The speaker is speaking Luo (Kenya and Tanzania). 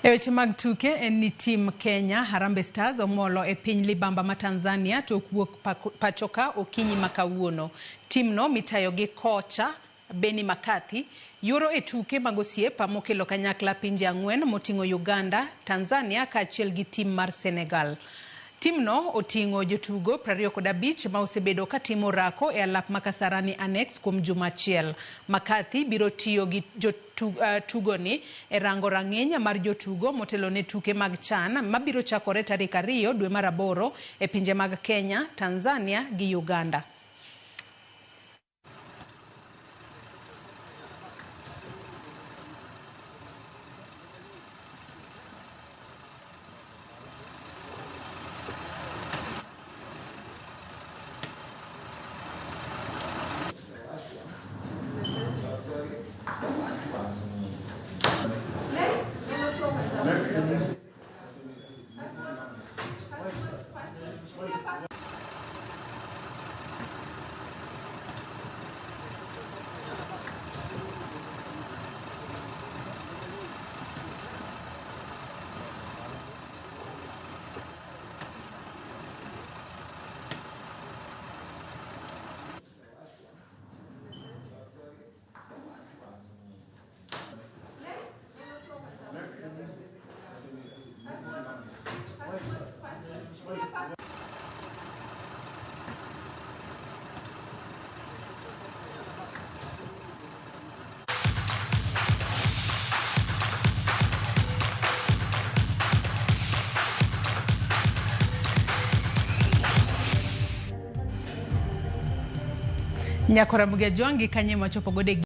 E weche mag tuke en ni tim Kenya Harambee Stars ong'olo e piny libamba ma Tanzania tok wuok pachoka okinyi ma kawuono. Timno mitayo gi kocha Benni McCarthy yuoro e tuke mag osiep mokelo kanyakla pinje ang'wen moting'o Uganda, Tanzania kaachiel gi tim mar Senegal. Timno oting'o jotugo 25 ma osebedo katimo orako e alap ma Kasarani Annex kuom juma achiel. McCarthy biro tiyo gi jotugoni e rango rang'iny mar jotugo motelo ne tuke mag CHAN mabiro chakore tarik 2 dwe mar 8 e pinje mag Kenya, Tanzania gi Uganda. Nyakora Mugia Jwangi kanye machopo gode.